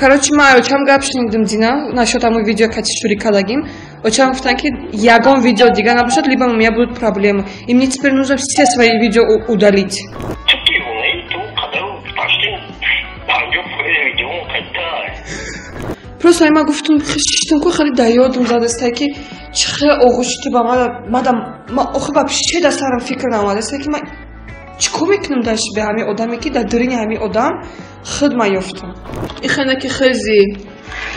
Короче, ма очам гап шунидим дина насчет ҳамун видео кати шӯрӣ кардагим. Очам гуфтанд, ки ягон видео дига набошад, либо у меня будут проблемы. И мне теперь нужно все свои видео удалить. Ту девонаи, ту қадару почти 50% видео қайта. Просто ма гуфтум, шиштум ку, хеле да ёдум задастай, ки чӣ хеле оғӯши ту ба мада ма охи вообще да сарам фикр наомадастай, ки ма чӣ кор мекунам дальше бе ҳамин одаме, ки дар дурини ҳамин одам худ ма ёфтам. Ихена ки хези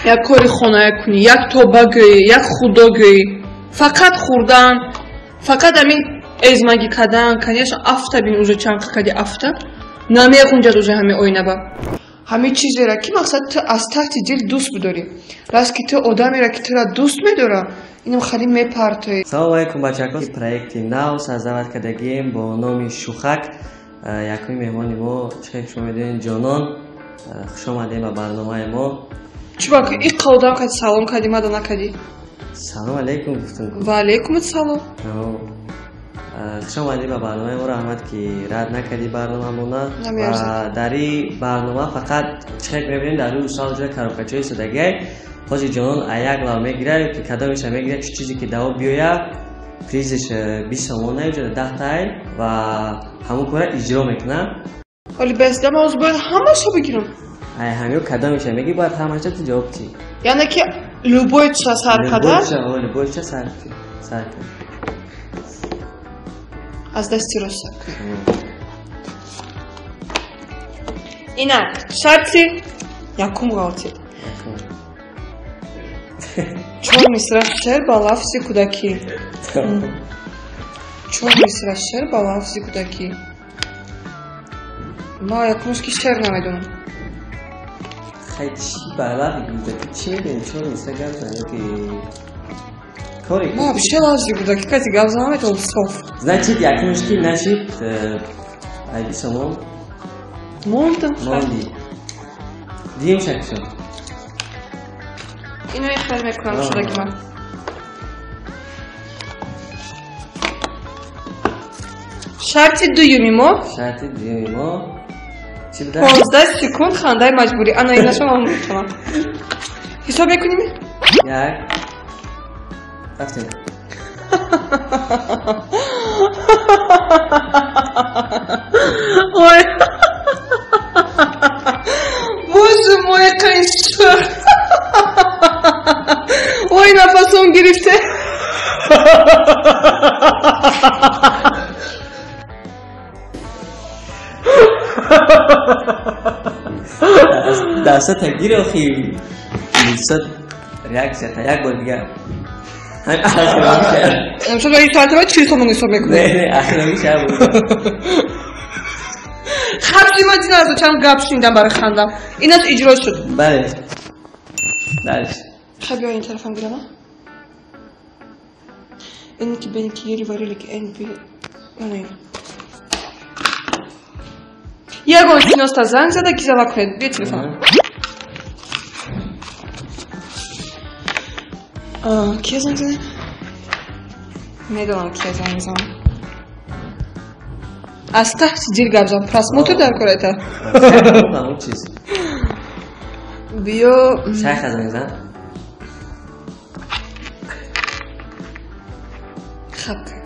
як кори хоная кунӣ, як тоба гӯӣ, як худо гӯӣ, фақат хӯрдан, фақат ҳамин эзмагӣ кардан. Конечно, афта бин, уже чанд кади афта намеғунҷад уже ҳамин оинаба. Ҳамин чизеро, ки мақсад ту аз таҳти дил дӯст бидорӣ, раст ки ту одамеро, ки тура дӯст медора, инам хеле мепартоӣ. Салому алайкум, бачако. Проекти нав создавать кардагием бо номи Шухак. Якуми меҳмони мо, чӣ хел шумо медонед, Ҷонон. Хуш омадем ба барномаи мо. Чӣ ба ки иққа одам кади салом кардӣ, мада накардӣ? Салом алейкум гуфтум. Ва алейкум салом. Хуш омадӣ ба барномаи мо, раҳмат, ки рад накардӣ барномамона. Намеарзад. Ва дар ин барнома фақат чӣ хел мебинем, дар рӯи устол ҷои коробкачаҳои истодагиай. Ҳозир Ҷонон аяк лав мегирад, ки кадомеша мегирад, чӣ чизе ки даво биёяд, призиш 20 сомона, ҷода 10 тай, ва ҳамон кора иҷро мекунад. Оли бесда ма ҳозир бояд ҳамаашо бигирам? Ай ҳамиё кадомеша меги, бояд ҳамаша ту ҷавоб тӣ. Яъне ки любой чиза сар карда? Любойча сар сар кар. Аз дасти рост сар кунем. Инак шарти якум ғалтид: чор мисра шеър ба лафзи кӯдакӣ. Чор мисра шеър ба лафзи кӯдакӣ. Ма якумш ки шеър намедонам. Хай, чӣ ба лафзи кӯдакӣ, чӣ медонӣ? Чор мисра гап зан ки кори. Ма вообще лафзи кӯдакӣ кати гап занам метавонам соф. Значит, якумш ки нашид, ай 20 сомон Мондам. Монди. Дуюм шакшон. Ино ихел мекунам шудаги ман. Шарти дуюми мо. Шарти дуюми мо чӣ буда? 15 секунд хандаи маҷбурӣ. Ана инаша ман метавонам. Ҳисоб мекунем? Як, рафтем. Ой, боже мой, қайшур! Ой, нафасом гирифте. Дастата гир, охи мисад реаксията як бор дигар. Ҳамин ахиромиша. Имшаб дар тартиба 40 сомон ҳисоб мекунем. Не, не, ахиромиша. Хабси ма дина аз чанд гап шунидам барои хандам. Инаш иҷро шуд. Бале, дальше. Хай, биё, ин тарафам гирама. Эники беники ели варелики эн би ана ин. Ягон шиноста занг зада, ки зава кунед. Биё телефон. Кия занг задем? Медонам, кия занг занам. Аз таҳти дил гап зан. Просмотр дар кор это. Ҳамон чиз. Биё. Шайха занг зан. Хаб как.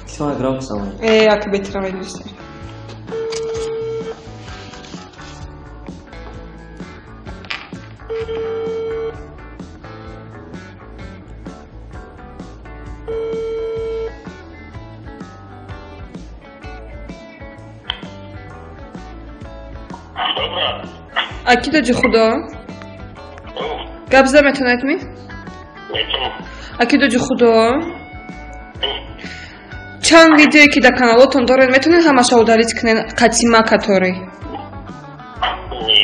Телефона громко самой. Э, аки бетира медонистем. Добра. Аки даҷи худо. Гап зада метавонед ми? Метавонам. Аки даҷи худо. Чанд видеое ки дар каналотон доред, метавонед ҳамаша удалить кунед қатима каторӣ? Не.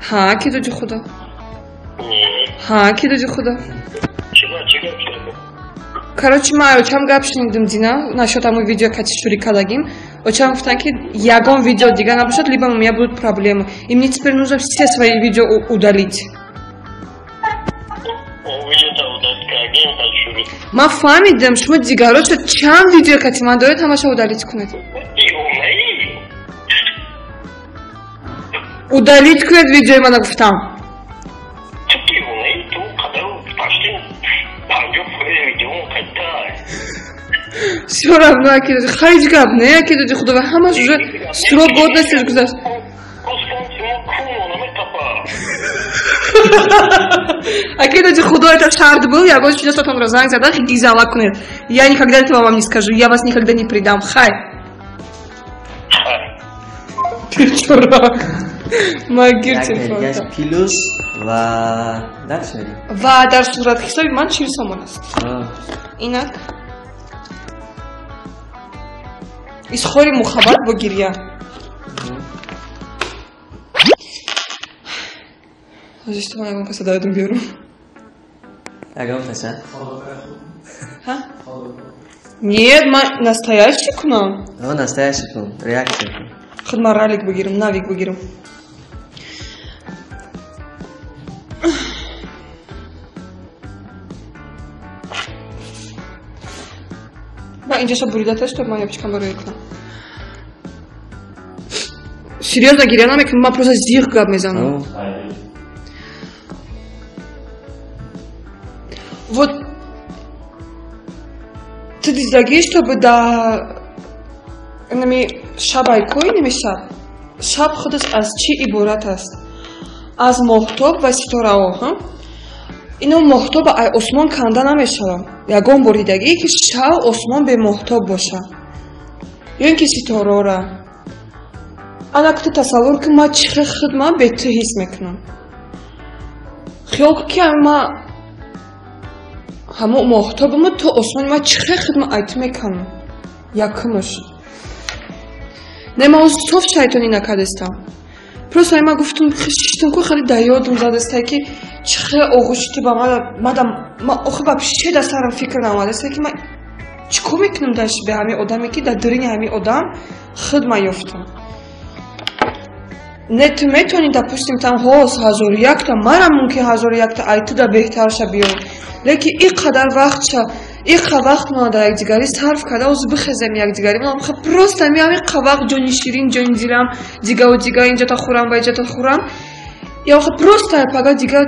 Ҳа, аки даҷи худо. Не. Ҳа, аки даҷи худо. Чиба, чӣ гап шуд? Короче, ма очам гап шунидим дина насчет ҳамун видео кати шӯрӣ кардагим. Очам гуфтанд, ки ягон видео дига набошад, либо у меня будут проблемы. И мне теперь нужно все свои видео удалить. Ман фаҳмидам, шумо дигароча чанд видео кати ман доред, ҳамаша удалить кунед. Удалить кунед видеои мана гуфтам. Всё равно, аки доди, ҳеҷ гап не, аки доди худо, ҳамаш уже срок годностиш гузашт. Аки доди худо, это шарт был, ягон шиносатонро занг зада, гизала кунед. Я никогда этого вам не скажу, я вас никогда не предам. Хай. Бечора. Магир телефон. Плюс ва дальше. Ва дар суратҳисоби ман 40 сомон аст. Инак. Изҳори муҳаббат бо гирья. Ҳозир ман ягон каса даёдам биёрам. Ягон каса? Ҳа? Нет, ман настоящий кунам. Настоящий кун, реакция кун. Худ ман ралик бигирам, навик бигирам. Ба инҷаша буридаташ, то ман ёпчикам барои кунам. Серьёзно гиря намекунам, ман просто зиқ гап мезанам. Вот ту дидагӣ, чтобы да инами шабайко, инами шаб. Шаб худаш аз чӣ иборат аст? Аз моҳтоб ва ситораҳо, ҳа? Ино моҳтоб ай осмон канда намешавад. Ягон бор дидагӣ, ки шав осмон бемоҳтоб бошад. Ё ин ки ситорора. Ана ки ту тасаввур кун, ман чӣ хел худ ман бе ту ҳис мекунам. Хиёл кун, ки ман ҳамон моҳтобамо то осмони ман чӣ хел худ ман ай ту мекунам. Якумаш. Не, ман ҳозир соф шайтонӣ накардастам. Просто ман гуфтам, шиштам ку, хеле дар ёдам задаста, ки чӣ хел оғӯши ту ба мада, ман охи вообще дар сарам фикр наомадаста, ки ман чӣ кор мекунам даш бе ҳамин одаме, ки дар дурини ҳамин одам худ ман ёфтам. Не, ту метавонӣ, допустим, там ҳоз 1001-та, манам мумкин 1001-та ай ту да беҳтарша биём. Лекин ин қадар вақтша, ин қа вақт мана дар якдигарӣ сарф карда, ҳозир бихезем якдигарӣ. Ман просто ҳамин қа вақт ҷони ширин, ҷони дилам, дигаву дига инҷата хӯрам ва инҷата хӯрам. Я охи просто пага дига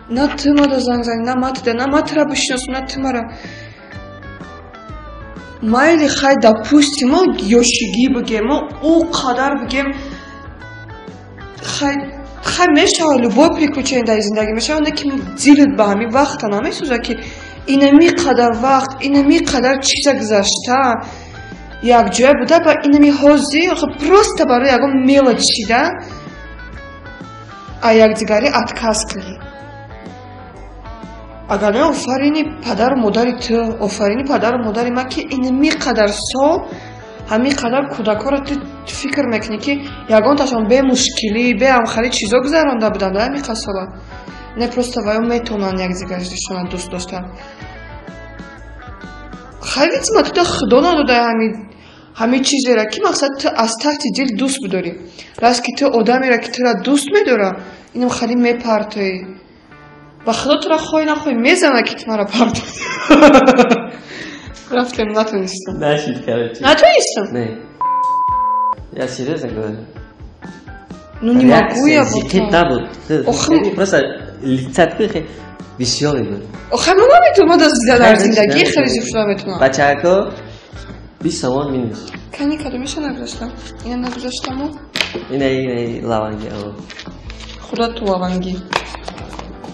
на ту мада занг зани, на ма туда, на ма тура бишиносам, на ту мара. Майли хай, допустим, ёшигӣ бигем, ӯ қадар бигем, хай мешавад, любое приключение дар зиндагӣ мешавад, не ки дилат ба ҳамин вақта намесӯзад, ки инами қадар вақт, инами қадар чиза гузашта якҷоя буда, ба инами ҳозир просто барои ягон мелочь шида а якдигарӣ отказ кунӣ. Агар не, офарини падару модари ту, офарини падару модари ман, ки инами қадар сол ҳамин қадар кӯдакҳоро ту фикр мекунӣ, ки ягонташон бемушкилӣ, беамхалӣ чизо гузаронда буданд ҳамин қад сола. Не, просто ваё метавонанд якдигаришона дӯст доштан. Хай, видимо, ту да худо надода ҳамин чизеро, ки мақсад ту аз таҳти дил дӯст бидорӣ. Раст ки ту одамеро, ки тура дӯст медора, инам хали мепартоӣ. Ба худо тура хоҳӣ нахоҳӣ мезана, ки ту мара партоӣ. Рафтем, натонистам. Нашид, короче. Натонистам? Не. Я серьезно говорю. Ну не могу я вот так. Набуд. Просто лица такой веселый был. Охай, ман наметавонам, дар зиндагӣ хеле зиёд шуда метавонам. Бачако, 20 сомон минус. Кани кадомиша нагузаштам? Ина нагузаштаму? Ина лаванги. Худо ту лаванги.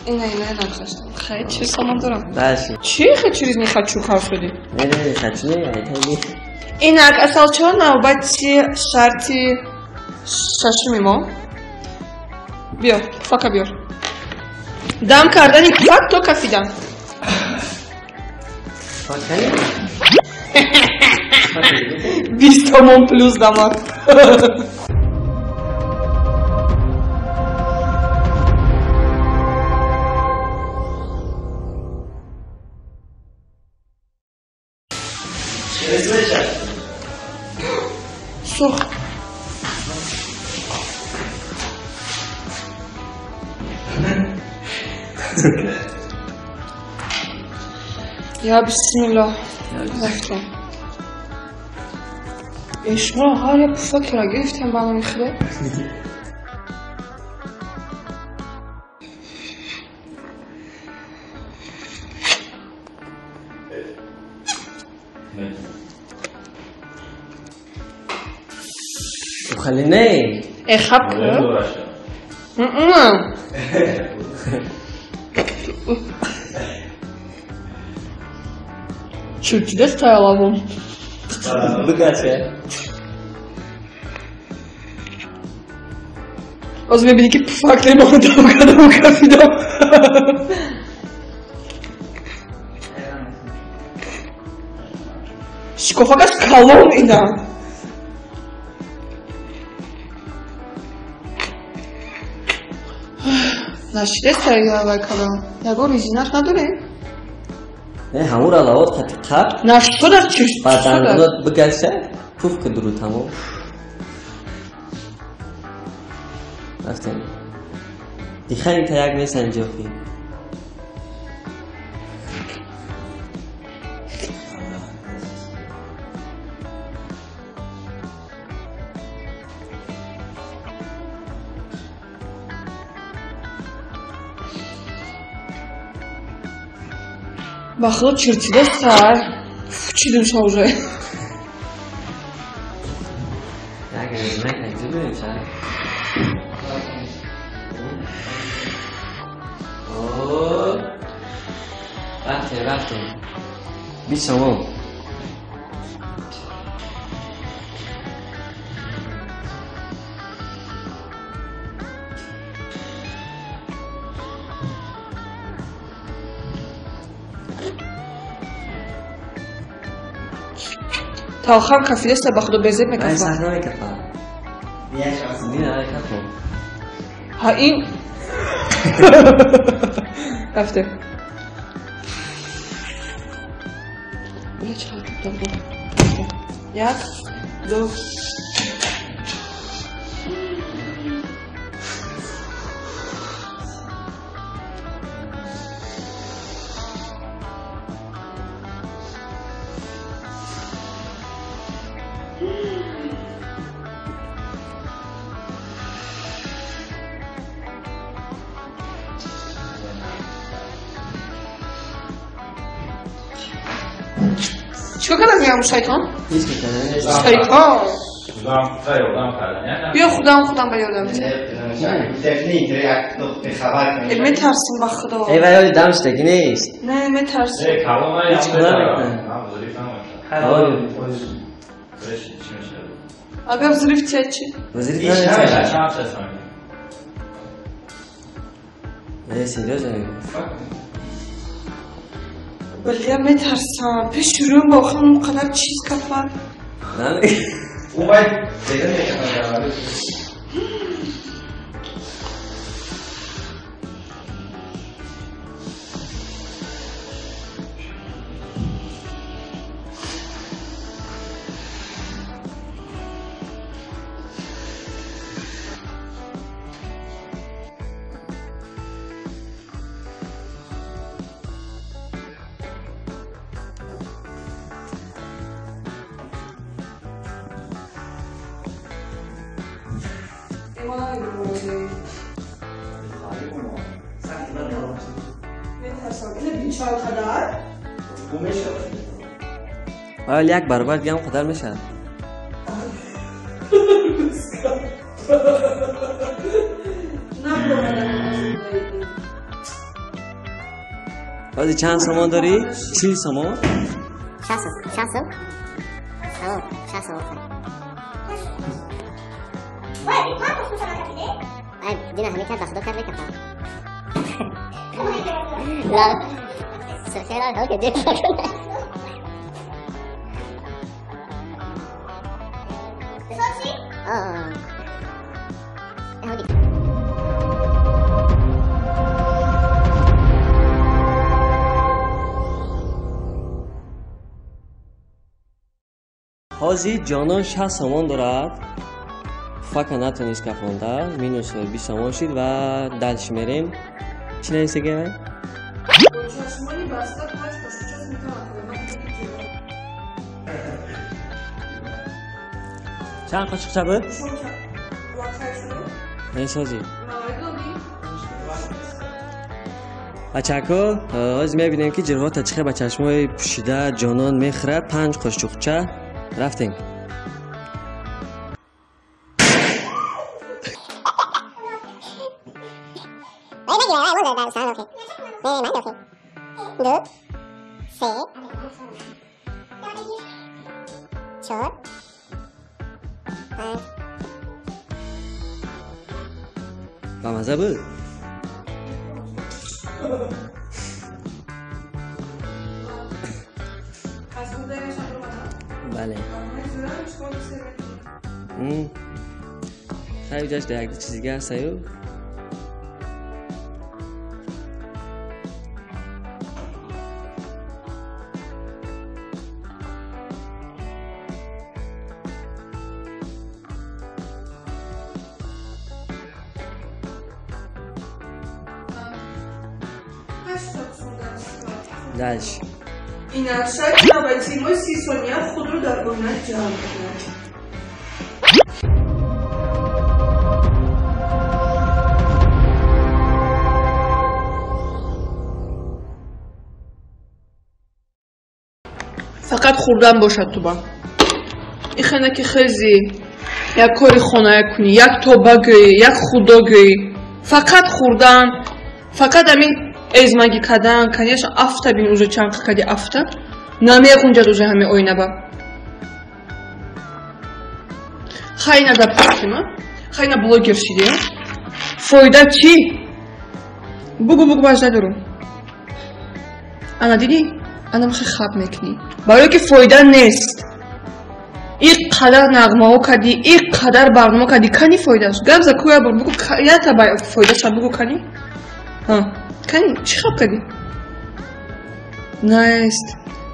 Ина нагузаштам. Хай, 40 сомон дорам. Дальше. Чӣ хел через не хочу хав шудӣ? Не, не хочу, не, это не. Инак, асалчо, навбати шарти шашуми мо. Биё, фака биёр. Дам кардани фак то кафидан. Факани? 20 сомон плюс дамад. Сурх. Я бисмиллоҳ. Рафтем. Шумо ҳар як пуфакро гирифтем ба номи Худо. Хали не. Э хаб ку. Чуть стояла. Бигаче. Оз мебинӣ ки пуфак лемонадам кардам кафидам. Шикофакаш калон ина. Нашидеста вай калон. Ягон резинаш надорем? Не, ҳамура лавот қати қаб. Нашуда чиш. Баъдан бигаша пуф ки дуру тамом. Рафтем. Дихани та як месанҷофӣ. Ба худо чиртидаста. Фучидим ша уже. Як резинак аҷибем ша. Рафтем, рафтем. 20 сомон. Талхам кафидаста ба худо безеб мекафа. Сахт намекафа. Дина кафо. Ҳа ин рафтем. Бля, чӣ хел Як, ду. Чикор кардам меям шайтон? Шайтон. Биё худам ба ёрдам. Метарсим ба худо. Эй вай оли дам шудаги нест. Не, метарсим. Ҳеҷ кор намекунад. Агар взрыв тия чӣ? Взрыв намешавад. Не, серьёзно мегӯям. Бля, метарсам. Пеши рӯм ба охир он қадар чиз кафад. Вале як баробар дигаам қадар мешавад. Баъди чанд сомон дорӣ? 40 сомон? 60 сом? Тамом, 60 сом. Ай, дина ҳамин кард ба худо кард мекафам. Ла, сирхера ҳал ки ҷеб накунад. Ҳозир ҷонон 60 сомон дорад. Пуфака натонист кафонда, минус 20 сомон шид ва дальше мерем. Чӣ нависагиам? Чашмони баста панҷ қошуқча сметана хӯрд. Чанд қошуқча буд? Месозӣ. Бачако, ҳозир мебинем ки ҷирғота чӣ хел ба чашмои пӯшида ҷонон мехӯрад. 5 қошуқча. Рафтем. 2, 3, 4, 5. Бамаза буд? Бале. Хай ҷаш да як чизи дига ҳастаю. Дальше. Инак шарти навбатии мо 30 сония худро дар оина ҷамъ кунад. Фақат хӯрдан бошад туба. Ихена ки хези, як кори хонае кунӣ, як тоба гӯӣ, як худо гӯӣ. Фақат хӯрдан, фақат амин эзмагӣ кардан, конечно, афта бин уже чанд кади афта. Намеғунҷад уже ҳаме оинаба. Хайна допустим, хайна блогер шиди. Фойда чӣ? Бугу бугу бажда дорум. Ана дидӣ? Ана мехоҳӣ хаб мекунӣ. Барое ки фойда нест. И қадар нағмаҳо кардӣ, и қадар барнома кардӣ, кани фойдаш? Гап за кӯя бур, бугу ята фойдаша бугу кани? Ҳа. Кани, чӣ хаб кардӣ? Нест.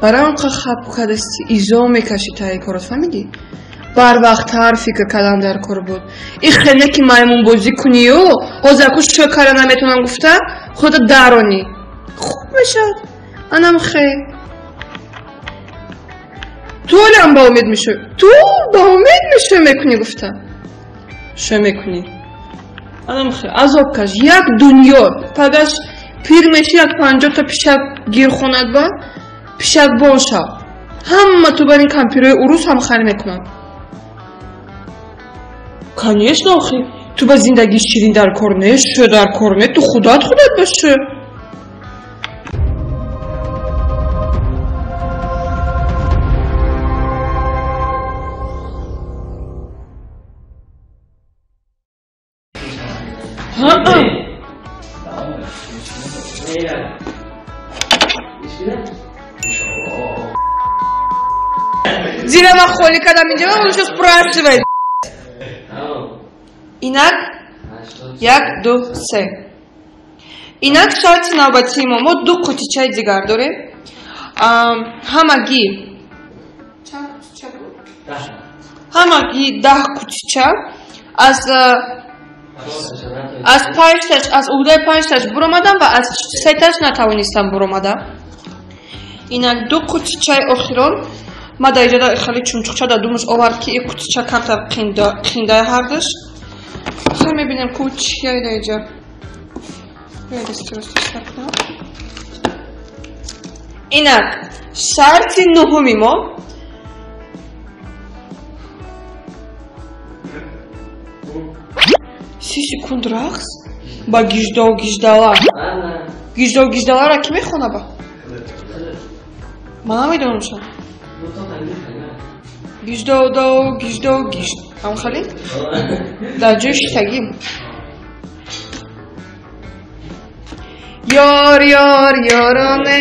Барои он қадр хаб кардасти, изо мекашӣ таи корот, фаҳмидӣ? Барвақттар фикр кардан дар кор буд. И хеле ки маймунбозӣ кунию, ҳозир аку шӯ карда наметавонам гуфта, худо даронӣ. Хуб мешавад. Анам хе. Ту ҳолиам ба умед мешавӣ. Ту ба умед мешавӣ мекунӣ гуфта. Шӯ мекунӣ. Анам хе, азоб каш. Як дунё. Пагаш пир меши, як 50 та пишак гир хонад ба, пишакбон шав. Ҳама ту бар ин кампирҳои урус ҳам хари мекунанд. Конечно, охи. Ту ба зиндагии ширин дар кор не, шӯ дар кор не, ту худат худат ба шӯ. Зира ман холӣ кардам инҷа, он ещё спрашивает. Инак 1, 2, 3. Инак шарти навбатии мо. Мо 2 қутичаи дигар дорем. Ҳамагӣ чанд қутича буд? Ҳамагӣ 10 қутича. Аз 5 таш, аз уҳдаи 5 таш буромадам ва аз 3 таш натавонистам буромадам. Инак 2 қутичаи охирон. Ма дар иҷода хеле чумчуқча дар думаш овард ки ин қутича камтар қиндаи ҳардаш. Хай мебинем ку чия дар иҷа. Инак шарти нуҳуми мо 30 секунд рақс ба гиждов гиждала. Гиждов гиждаларо кӣ мехона ба? Ман намедонам шон. Гиждов дов гиждов гижд. Ҳам хали? Дар ҷои шитагӣ. Ёр ёр ёроне.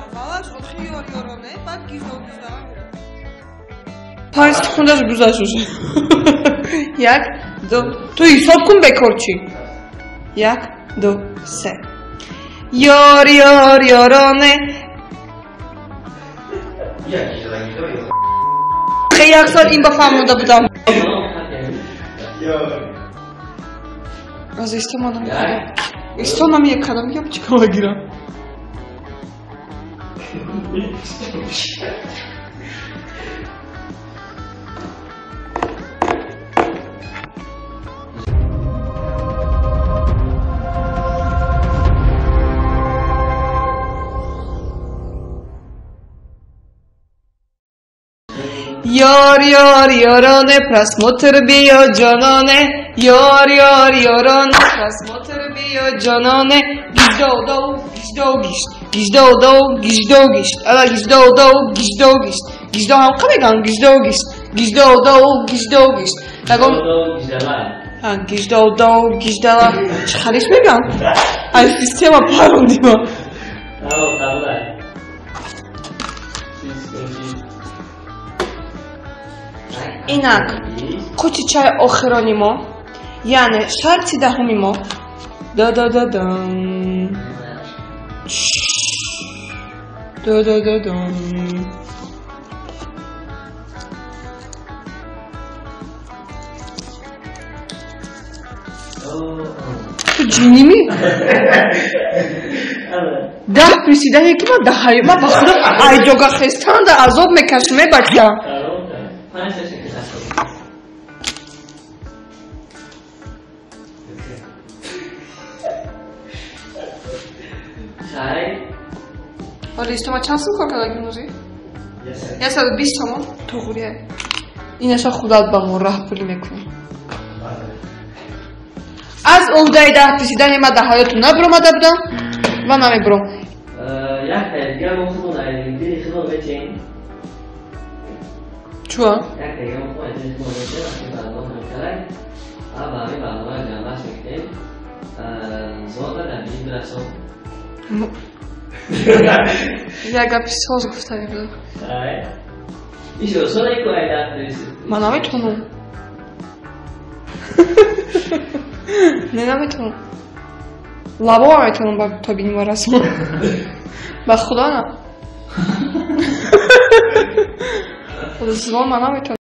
Аввалаш охи ёр ёроне, баъд гиждов гиждала. 5 секундаш гузашт уже. 1, 2. Ту ҳисоб кун бекор чӣ? 1, 2, 3. Ёр ёр ёроне. Хе як соат ин ба фаҳмонда будам. Аз исто ман намекардам. Исто намекардам, я чикор гирам. Ёр, ёр, ёроне, просмотр биё ҷононе. Ёр, ёр, ёроне, просмотр биё ҷононе. Гиждоу, гиждоу, гишт. Гиждоу, гиждоу, гишт. Ала гиждоу, гиждоу, гишт. Гиждоу ҳам қа мегӯям, гиждоу, гишт. Гиждоу, гиждоу, гишт. Ягон гиждоу, гиждала. Чӣ халиш мегӯям? Ай система парондима. Инак, қутичаи охирони мо, яъне шарти даҳуми мо. Да-да-да-дам. Да-да-да-дам. Ту ҷиннӣ? Даҳ плюси даҳ ки ман даҳаи ман ба худо айҷога хестанда азоб мекашам, е бача. Ҳоло истома чанд сум кор карда гимнозӣ? 120 сомон. Туғрия. Инаша худат ба мо раҳпулӣ мекунӣ. Аз уҳдаи даҳ плюси даҳ ман дар ҳаёту набиромада будам ва намебиром. Як дигар мо худмон дили худмон метиҳем. Чуа? Як дигар мо худмон дили худмон метиҳем, вақте барнома мекард, ва ба ҳамин барнома ҷамъбаст мекунем. Зода дар бини бирасон. Як гапи соз гуфта мебудам. Иш осон ку ай даҳ плюс. Ман наметавонам. Не, наметавонам. Лабо наметавонам ба то бини расонам. Ба худо на. Звон ман наметавонам.